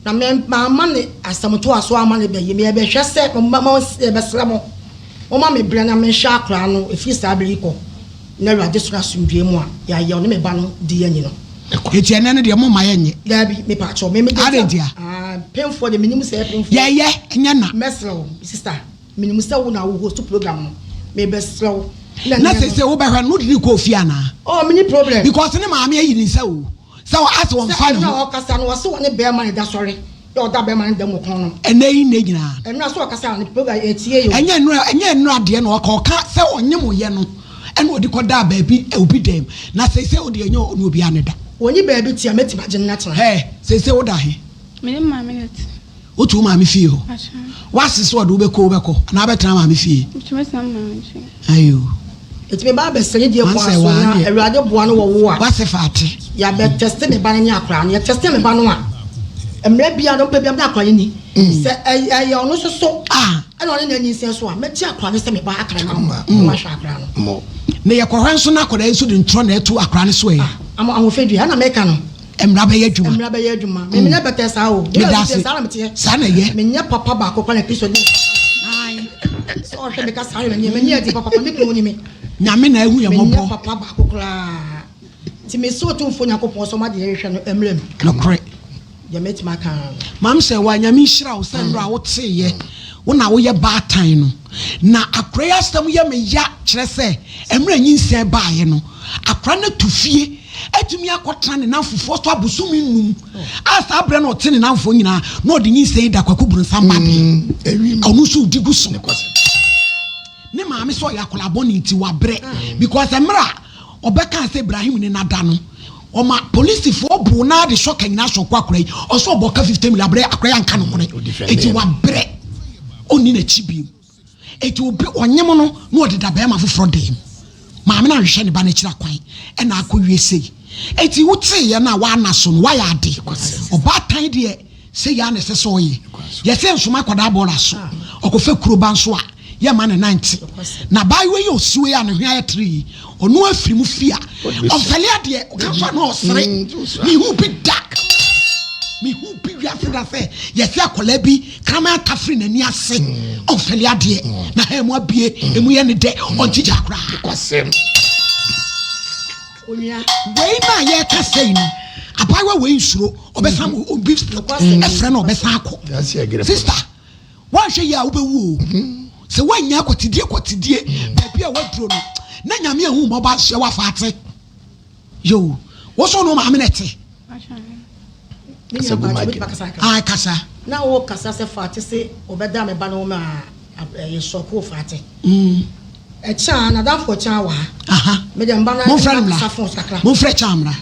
Na me mamma ne asɛm ntoasoɔ amma no bɛyɛ me yɛbɛhwɛ sɛ mo mo yɛbɛsrɛ mo momma me berɛ na menhwɛ akoraa no ɛfiri saa berɛ yi kɔ na Awurade soro asomdwoeɛ mu a yɛayɛ ɔne me ba no di anyi no. Enti ɛnɛ no deɛ momma yɛnyɛ. Daabi mepaakyɛw me me deɛ Adɛn ntia? Ah mpemfoɔ deɛ menim sɛ mpemfoɔ. Yɛyɛ ɛnyɛ na. Mɛsrɛ wo sister menim sɛ wo na wo host program no mebɛsrɛ wo. Na sese wobɛhwɛ no wode no kɔ ofie anaa? Oh menni problem. Because ne maame ayi ne nsa o. Sɛ wɔ ase wɔn fa ne ho. Sɛ ɛnura ɔkasa no ɔse ɔne bɛɛma no da sɔre yɛ ɔda bɛɛma no dɛm wɔ kɔn no. Ɛnɛ yi nnɛ nyinaa. Ɛnura sɛ ɔkasa no program ɛtie yɛ o. Ɛnyɛ ɛnura ɛnyɛ ɛnura deɛ na ɔka ɔka sɛ ɔnye mo yɛ no ɛna ɔde kɔ daa baabi obi dɛm na seisei wo deɛ ɛnyɛ ɔne obiara ne da. Ɔnyi baabi te a mɛtumi agye no atena. Hɛɛ seisei wo da he? Me ne maame na ɛte. Wote wo maame fie hɔ? Woase sɛ ɔde wo bɛkɔ wobɛkɔ anaa wobɛtena maame fie? Metumi atena me maame nkyɛn. Ayo. Eti me ba abɛsɛ ne deɛ kwan so na awurade boa no wɔ wo a. Wase fa ate. Yɛabɛ tɛste me ba no ne akwaraa no. Yɛtɛste me ba no a, mmerɛ biara no mpɛ biara mede akwaraa no ni. Sɛ ɛyɛ ɔno nso so ɛna ɔne no anyinsɛn so a, mɛgye akwaraa no sɛ me ba aka ne ma na wahwɛ akwaraa no. Na yɛkɔhwɛ nso na akwadaa yi nso de ntorɔ na ɛto akwaraa no so ɛ. Ahofadua ɛna meka no. Mmara bɛyɛ adwuma. Mmara bɛyɛ adwuma. Me menyɛ bɛtɛ saa o. Meda ase. Saa na meteɛ. Saa na ɛyɛ. Menyɛ papa baako kora na Kristo de sɛ ɔhwɛ me ka saa na m'ani m'ani adi papa me kunu ni me. Nyame na ehu yɛ mmɔbɔ. Menyɛ papa baako koraa. Nti me sɛ Otumfoɔ Nyankopɔn sɛ ɔma deɛ yɛhwehwɛ no mmerɛ mu. Nokorɛ. Deɛ mɛtumi aka ara no. Maame sɛ wa Nyame nhyira wo sɛ mmerɛ a woteeɛ wo na woyɛ baatan no na akora yi asɛm yɛ me ya kyerɛ sɛ mmerɛ nyinsɛn baeɛ no akora no atu fie atumi akɔtena ne namfofoɔ so abosome num a saa berɛ na ɔte ne namfoɔ nyinaa na ɔde nyinsɛn yi da Kwaku Bronsam ba deɛ ɔno nso ɔdi gu so ne maame sɛ ɔyɛ akwadaa bɔne nti wabrɛ because mmerɛ a ɔbɛkaa sɛ Ibrahim ne nada no ɔma polisifoɔ boo naa de sɔka nyinaa sɔ kɔ akora yi ɔsɛ ɔbɔ ka 50 million abrɛ akora yi anka nokorɛ eti wabrɛ ɔnni n'akyi bio eti obi ɔnyem no na ɔde da bɛrima foforɔ dɛm maame no ahwehwɛ ne ba no akyiri akwan ɛna akɔ wie sei eti woteeɛ no a woana so no wayɛ ade ɔbaatan deɛ Sei ara na ɛsɛ sɛ ɔyɛ. Yɛsɛ nsoma akwadaa bɔɔla so. Ɔkɔfa kuro ba nso a, yɛmma ne nan nte. Na abaayewa yi a ɔsi wei a ne hwene ayɛ tere yi, ɔno afiri mu fie a, ɔmfɛle adeɛ, ɔka nso a na ɔsere. Mehu bi da. Mehu bi wiase da sɛ yɛsɛ akwadaa bi kraman atafere n'ani ase, ɔmfɛle adeɛ, na ha mu abie, emu yɛ ne dɛ, ɔnte gya koraa. Wei no a yɛreka sei no, abaayewa wei nsuro, ɔbɛsan obi frɛ no ɔbɛsan akɔ. Sister, woanhwɛ yie a wobɛwu o. Sɛ woannya akwatidie kwatidie baabi a woaduro no, na Nyame ahu wo mmɔbɔ ahyɛ wo afa ate. Yoo, wo so no maame na ɛte. Ah, kasa. Na wo kasa sɛ Fati se ɔbɛda me ba no ma yɛ sɔko Fati. Ɛkyɛn nadamfo ɛkyɛn wɔ ha. Mede mba na kasa fon kakra. Momfrɛ kyɛn mmra.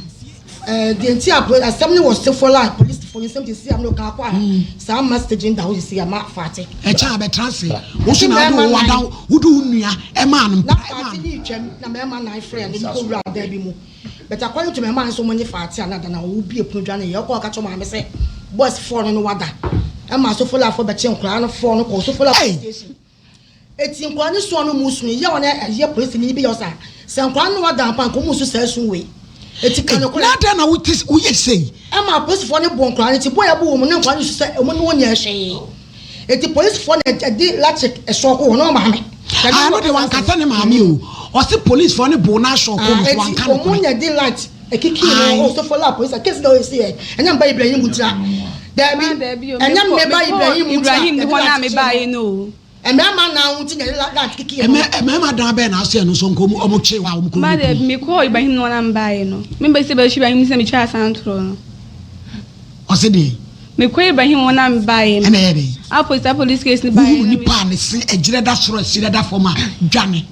Deɛ nti a asɛm no wɔ sefo la polisifo nsɛm te si am no ka akɔ a saa message nda hɔ sisi ama Fati. Ɛkyɛn abɛtra ase. Wo so na wode wo ada wode wo nua ɛmaa no mpra. Na Fati ne twam na mmarima nan frɛ no kɔ wura dan bi mu. But according to mmarima nso wɔn nye Fati a na da na wɔn bie pono dwa ne yɛ ɔkɔ ɔka kyerɛ maame sɛ boys four no no wada ɛma asofolafoɔ bɛkye nkwadaa no four no kɔ osofola police station. Eti nkwadaa no su a na ɔmo su no yɛ wɔn ɛyɛ polisi ni bi yɛ ɔsa sɛ nkwadaa no wada mpa nka ɔmo su saa su wei eti ka no korɛ. Na adɛn na wote woyɛ sei. Ɛma apolisifoɔ no bɔ nkwadaa no ti bɔ yɛ bɔ wɔn na nkwadaa no su sɛ ɔmo ne wɔn nyɛ hwee eti polisifoɔ na ɛde lakyik ɛsɔɔko wɔn na wɔn maame. Ah ɛno deɛ wanka sɛ ne maame o ɔse polisifoɔ no boo no asɔɔko no so wanka no korɛ. Eti ɔmo na ɛde light ekiki no ɔsofo la polisi case na ɔyɛ si yɛ ɛnyɛ mba Ibrahim ntira. Dabi, ɛnyɛ me ba Ibrahim nti a Ibrahim yɛde hɔ na light me kye baeɛ no. no o. Mmarima nan ho nti na yɛde light kiki no. Mmarima dan bɛn na asɛ no so nka ɔmo kye wa ɔmo kɔ Ma rape dabi, wo. mekɔɔ Ibrahim hɔ na mebaeɛ no. Me ba sɛ bɛhwɛ Ibrahim sɛ metwaa saa ntorɔ no. Ɔse deɛn? Mekɔɔ Ibrahim hɔ na mebaeɛ no. Ɛna ɛyɛ dɛn? Apo saa police case no baeɛ Wohunu no. nipa a ne se ɛgyerɛ da soro ɛsirɛ da fam a, dwane.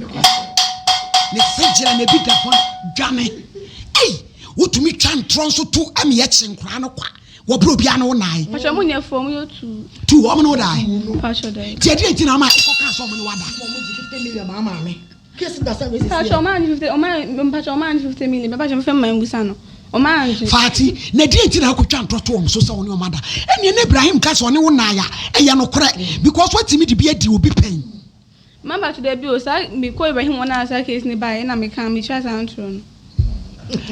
Ne se gyerɛ na ebi da fam, dwane. Ei! Wotumi twa ntorɔ nso to ɛma yɛkye nkoraa no kwa. Wɔ bere obiara ne wo nae. Pacho ɔmo nyɛ fo ɔmo yɛ tuu. Tuu ɔmo ne wo dae. Pacho dae. Ti ɛdeɛ nti na ama wokɔ kaa sɛ ɔmo ne wo ada. Ɔmo gye 50 million maa maame. Case da sɛ wei sisi Pacho ɔmo angye 50 ɔmo an pacho ɔmo angye 50 million pacho mfɛ mma mbusa no ɔmo angye. Fati, na ɛdeɛ nti na akɔtwa ntorɔ to wɔn so sɛ wo ne wɔn ada? Ɛnneɛ na Ibrahim ka sɛ ɔne wo nnae a, ɛyɛ nokorɛ because woatumi de bi adi obi pɛn. Maba to dabi o saa me kɔ Ibrahim hɔ na saa case no baeɛ na me ka me twa saa ntorɔ no.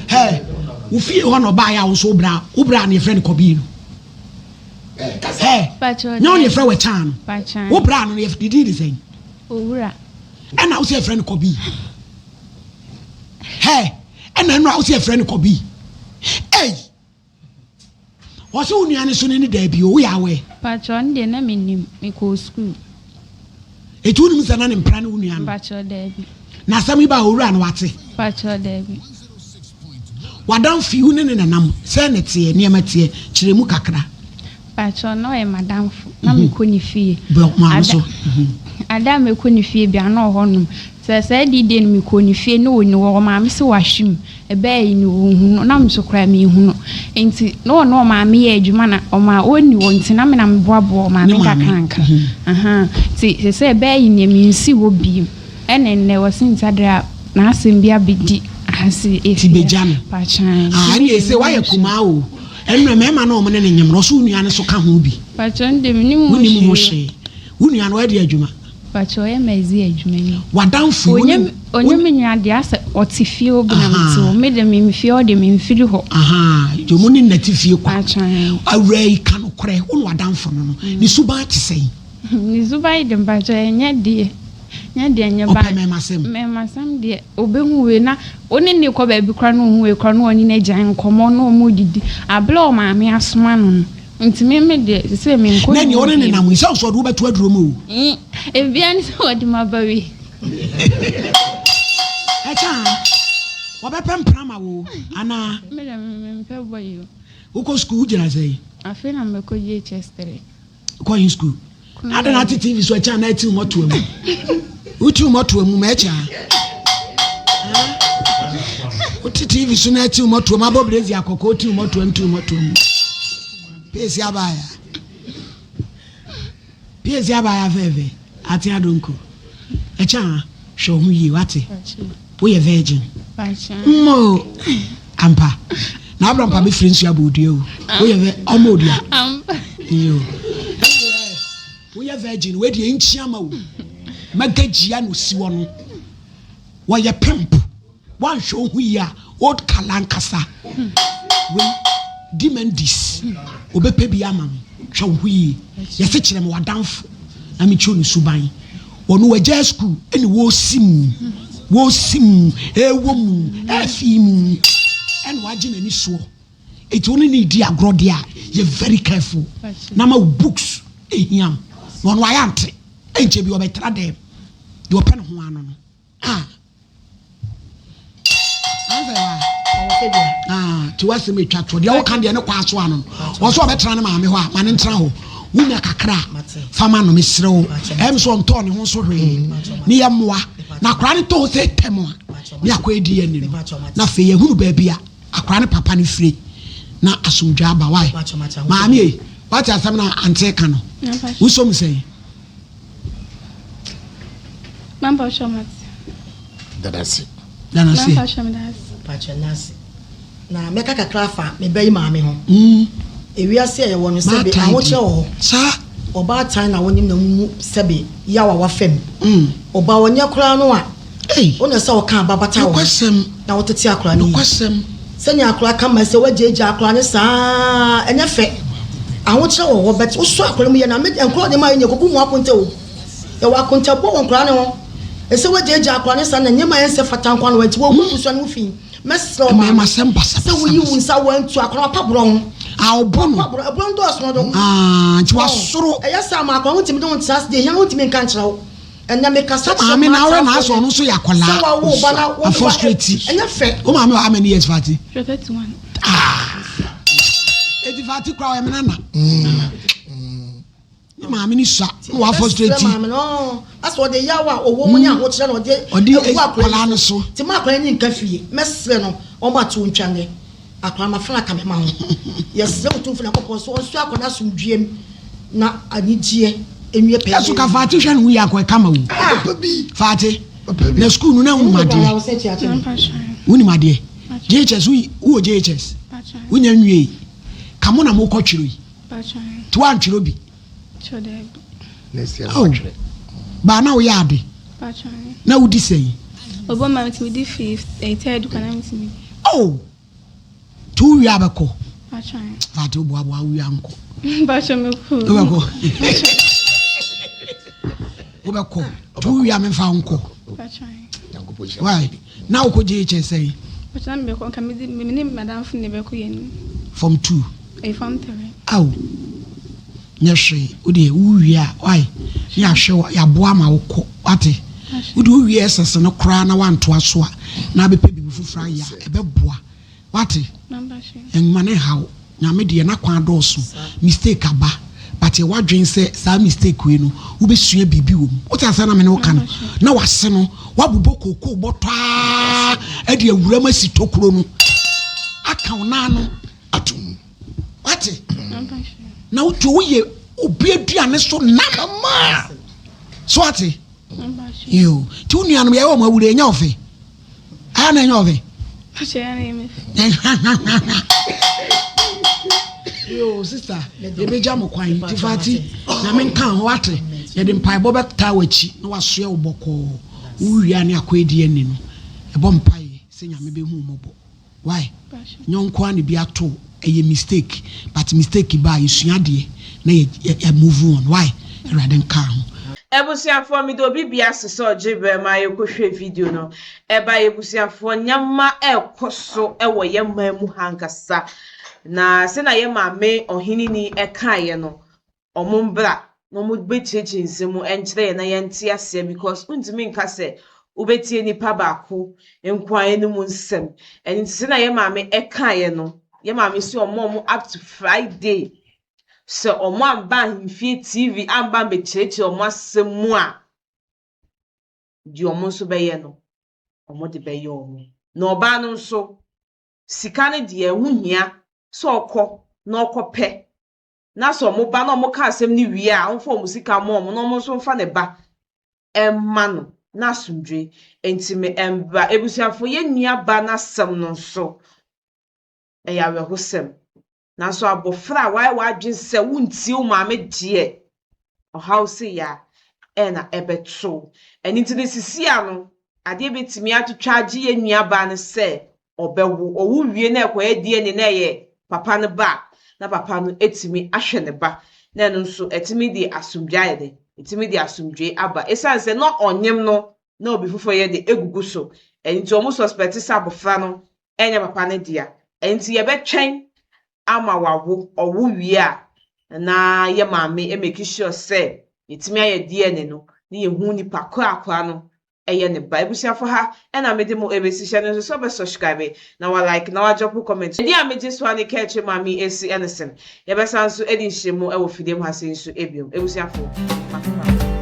Hey, wo fie hɔ na ɔbaeɛ a wo nso wo bra wo bra na yɛfrɛ no kɔbii no. Hey, nyɛ wo na yɛfrɛ wɔ kyan no. Wo bra no ne din de sɛn? Owura. Ɛna wo sɛ yɛfrɛ no kɔbii. Hey, ɛna ɛno a wo sɛ yɛfrɛ no kɔbii. Hey. Ɔse wo nua no so ne ne daabi o, woyɛ aware? Mpakyɛw ɛno deɛ na me nim, me kɔɔ school. Eti wonim sɛ na ne mpra ne wo nua no? Mpakyɛw daabi. Na asɛm yi baa owura no wate? Mpakyɛw daabi. W'adamfo yi wo ne ne nanam sɛn na ɛteɛ, nneɛma teɛ, kyerɛ mu kakra. Mpakyɛw na ɔyɛ m'adamfo, na me kɔ ne fie. Brɛ maame so. Ada a mɛkɔ ne fie bia na ɔwɔ hɔ nom. Sɛ saa di day no mekɔɔ ne fie na ɔnni hɔ, ɔmaame se wahwe mu. Ɛbɛɛ yi no ɔnhu no, na me nso koraa menhu no. Nti na ɔne ɔmaame yɛ adwuma na ɔma ɔnni hɔ nti na me na meboaboa ɔmaame nkakrankra. Ahaa, nti sɛsɛ ɛbɛɛ yi neɛ mensi hɔ bio. Ɛna nnɛ ɔse nti adeɛ a n'asɛm bi abɛdi ha se Nti efie bɛgya no. Pakyɛw. Ah, ɛnneɛ ɛsei woayɛ kumaa o. Ɛnna mmarima no a wɔne no nyem no, ɔse wo nua no nso ka ho bi. Pakyɛw, ɛnde mennim ho Wonnim ho hwee. hwee. Wo nua no, ɔyɛ deɛ adwuma? Pakyɛ ɔyɛ mɛdze adwuma ni. W'adamfo yi, wo ne. Ɔnyɛ me nua deɛ asɛ ɔte fie hɔ bi na mete hɔ. Me deɛ me fie hɔ deɛ memfiri hɔ. Ahaa, nti mo ne nna te fie kwa. Pakyɛ. Awuraa yi ka nokorɛ, wo ne w'adamfo no no, ne suban te sɛn? Ne suban de mpakyɛ ɛnyɛ deɛ, nyɛ deɛ nyɛ ba. Ɔpɛ mmɛɛmasɛm? Mmɛɛmasɛm deɛ, ɔbɛhu wei na wo ne no rekɔ baabi koraa na ɔhu wei koraa na ɔne no agyae nkɔmmɔ na wɔredidi. Aberɛ a ɔmaame asoma no no. Nti me me deɛ sesei me nkɔ Na ne nea hɔ ɔne ne bio. nam yi sɛ ɔsɔ ɔde wo bɛto aduro mu o. Mm, ebia ne sɛ wɔde m'aba wi. Ɛkyɛ a wɔbɛpɛ mpena ma wo anaa? Me deɛ me mempɛ bɔ yi o. Wokɔ sukuu wogyina sɛn? Afei na mɛkɔ JHS 3. Kɔ he sukuu? Adɛn na ate TV so ɛkyɛ a na atiw mɔtoa mu? Wotiw mɔtoa mu ma ɛkyɛ a. Wote TV so na atiw mɔtoa mu abɔ brezi akɔkɔ wotiw mɔtoa mu tiw mɔtoa mu. Peesi abaya. Peesi abaya fɛɛfɛ ate adonko. Ɛkyɛ a hwɛ wo ho yie wate. Woyɛ virgin. Mmo ampa. Na abra mpa bɛfiri nsu abɔ odua o. Woyɛ vɛ ɔmɔ odua. Iyo. Woyɛ virgin wei deɛ nkyia ma wo. Magagyia na osi hɔ no. Wɔyɛ pimp. Woanhwɛ wo ho yie a old kala ankasa. Wei demandis. Obɛpɛ bi ama wo. Hwɛ wo ho yie. Yɛse kyerɛ me w'adamfo na mekyerɛ no suban. Ɔno wagyaa sukuu ɛna wɔresi mu. Wɔsi mu, ɛwɔ mu, ɛfi mu, ɛna wagye n'ani soɔ. Eti wo ne no redi agorɔ deɛ a, yɛ very careful na ma wo books ehia wo. Na ɔno wayɛ ante, ɛnkyɛ bi ɔbɛtra dɛm. Deɛ ɔpɛ ne ho ano no. Ah. Ansɛ wa. Ah, ti wasɛm atwa toɔ. Deɛ woka deɛ ne kɔ aso ano no. Ɔsɛ ɔbɛtra ne maame hɔ a, ma ne ntra hɔ. Wonya kakra a, fa ma no mesrɛ wo. Ɛm sɛ ɔntɔɔ ne ho nso hwee. Ne yɛ mmoa. Na akwaraa no tɔ hɔ sɛ tɛm a, ne akɔyɛ DNA no. Na afei yɛhunu baabi a Akwadaa no papa no fire na asomdwoe aba why maame ei wate asɛm na ante ka no wosɔ mu sɛn. Mampa ɔhyɛ ɔmo ase. Dadase. Danase. Mampa ɔhyɛ ɔmo dase. Pakyɛ nase. Na mɛka kakra afa me ba yi maame ho. Ewiase a yɛwɔ no sɛbe ahokyerɛ wɔ hɔ. Saa. Ɔbaatan na wonim na wohu sɛbe yaw a wafa mu. Ɔbaa ɔnyɛ koraa no a. Wo na ɛsɛ sɛ woka aba bata wo ho na wotete akwadaa no yie. Sɛnea akwadaa ka ma sɛ woagyaagyaa akwadaa no saa ɛnyɛ fɛ. Ahokyerɛ wɔ hɔ but wosɔ akwadaa mu yɛ na nkwadaa nneɛma yɛ nyɛ kɔbu mu akonta o. Yɛwɔ akontabɔ wɔ nkwadaa no ho. Ɛsɛ woagyaagyaa akwadaa no saa na nneɛma yɛ nsɛ fata nkwadaa no nti wɔgu abusua no ho fi. Mɛsrɛ wo maame sɛ woyi wo nsa wɔantu akwadaa wapa borɔ ho. Ɔbɔ no. Wapa borɔ ɛborɔ no dɔɔso no do. Nti wasoro. Ɛyɛ saa ma akwadaa wontumi de wo ntena ase deɛ ehia no wontumi nka nkyerɛ wo. Ɛnɛ mekasa kyerɛ Maame na awɛ na asɔ ɔno nso yɛ akwadaa. Sɛ wawo ba na wo ba frustrate. Ɛnyɛ fɛ. Wo maame wɔ how many years Fati? 31. Ah. Eti Fati kura ɔyɛ me nana. Ne maame ni sua na wa frustrate. Sɛ maame no asɛ ɔde yaw a ɔwɔ mu ne ahokyerɛ na ɔde ɔde akwadaa no so. Ti ma akwadaa ni nka fie mɛsrɛ no ɔmo ato ntwa ne akwadaa ma fana ka me ma ho. Yɛsrɛ Otumfo Nyankopɔn sɛ ɔnso akwadaa asomdwoeɛ mu na anigyeɛ nwie pɛyɛ. Ɛso ka Faate hwɛ ne ho yie akɔ ɛka ma wo. Faate na sukuu no na wonim adeɛ. Wonim adeɛ. JHS wowɔ JHS. Wonya nwie. Ka mo na mokɔ twerɛ yi. Nti woantwerɛ bi. Oh, baa na woyɛ ade. Na wodi sɛn? Ɔbɔ ma metumi di fifth, eh, third kwan na metumi di. Oh! Nti wo wie a bɛkɔ? Fati wo boaboa wo wie a nkɔ. Mpatsɔ mekɔ. Wobɛkɔ. Wobɛkɔ. Nti wo wie a memfa wo nkɔ. Why? Na wokɔ JHS sɛn? Mpatsɔ na mebɛkɔ nka mede me ne madamfo na ɛbɛkɔ yɛn. Form 2. Ɛyɛ form 3. Aw. Nyɛ hwee. Wo deɛ wo wie a why? Ne yɛahwɛ wo yɛaboa ama wo kɔ wate. Wo deɛ wo wie SS no koraa na wantoa so a na abɛpɛ biribi foforɔ ayɛ a ɛbɛboa wate. Mma no nha wo. Nyame deɛ n'akwan dɔɔso. Mistake aba but yɛ w'adwene sɛ saa mistake wei no wobɛsua biribi wɔ mu. Wote aseɛ na me ne wo ka no na w'ase no wabobɔ kookoo bɔtɔ ara de awura mu asi tokuro no aka wo nan ano ato mu. Wate? Na wotu woyɛ obi aduane so nam. So wate? Yo, ti wo nuanom yɛyɛ wɔn awure ɛnyɛ ɔfɛ. Ayɛ na ɛnyɛ ɔfɛ. Yo, sister, yɛbɛgya mo kwan ti fati na menka ho wate. Yɛde mpaebɔ bɛtaa w'akyi na wasoɛ wo bɔkɔɔ. Wowia ne akɔ adi ani no. Ɛbɔ mpaeɛ sɛ Nyame bɛhu mmɔbɔ. Why? Nyɛ wo nkoaa na ebi ato wo, ɛyɛ mistake but mistake ba a yɛsua adeɛ na yɛ yɛ move on why? Awurade nkaa ho. Abusuafoɔ meda obi bia ase sɛ ɔgye berɛ ma yɛkɔ hwɛ video no ɛba yɛ abusuafoɔ nneɛma ɛrekɔ so ɛwɔ yɛ man mu ha ankasa na sɛnea yɛ maame ɔheneni ɛkaeɛ no Ɔmo mbra na ɔmo bɛkyerɛkyerɛ nsɛm mu nkyerɛ yɛn na yɛnte aseɛ because wontumi nka sɛ wobɛtie nipa baako nkoaa anum nsɛm. Ɛno nti sɛnea yɛn maame ɛkaeɛ no, yɛn maame se ɔmo ɔmo up to Friday sɛ ɔmo amba ahemfie TV amba ambɛkyerɛkyerɛ ɔmo asɛm mu a, deɛ ɔmo nso bɛyɛ no, ɔmo de bɛyɛ ɔmo. Na ɔbaa no nso, sika no deɛ ɛho hia sɛ ɔkɔ na ɔkɔpɛ na sɛ wɔn ba na wɔka asɛm no wie a, wɔmfa wɔn sika mma wɔn na wɔn nso mfa ne ba mma no na asomdwe nti me mbra. Abusuafo, yɛn nua ba n'asɛm no nso, ɛyɛ awerɛhosɛm. Nanso abɔfra a wayɛ w'adwene sɛ wontie wo maame deɛ, ɔhaw sei a ɛna ɛbɛto wo. Ɛno nti no sisi ano, adeɛ bɛtumi atwitwa agye yɛn nua baa no sɛ ɔbɛwo. Ɔwo wie na ɛkɔyɛ DNA na ɛyɛ papa no ba a, na papa no atumi ahwɛ ne ba. Na ɛno nso ɛtumi de asomdwoe ayɛ dɛn? Ɛtumi de asomdwoe aba. Ɛsiane sɛ na ɔnyem no. na obi foforɔ yɛ de egugu so. Ɛno nti wɔn suspect sɛ abɔfra no ɛnyɛ papa no dea. Ɛno nti yɛbɛtwɛn ama wawo, ɔwo wie a na yɛ maame make sure sɛ yɛtumi ayɛ DNA no na yɛhu nipa koro akora no ɛyɛ ne ba. Abusuafo ha ɛna mede mo ɛbɛsi hyɛ no nso sɛ ɔbɛ subscribe na wa like na wa drop comment. Ɛdeɛ a megye so a ne kɛkyerɛ maame esi ɛne sɛn. Yɛbɛsan nso ɛde nhyiamu ɛwɔ fidie mu ha sei nso ebiom. Abusuafo, makoma.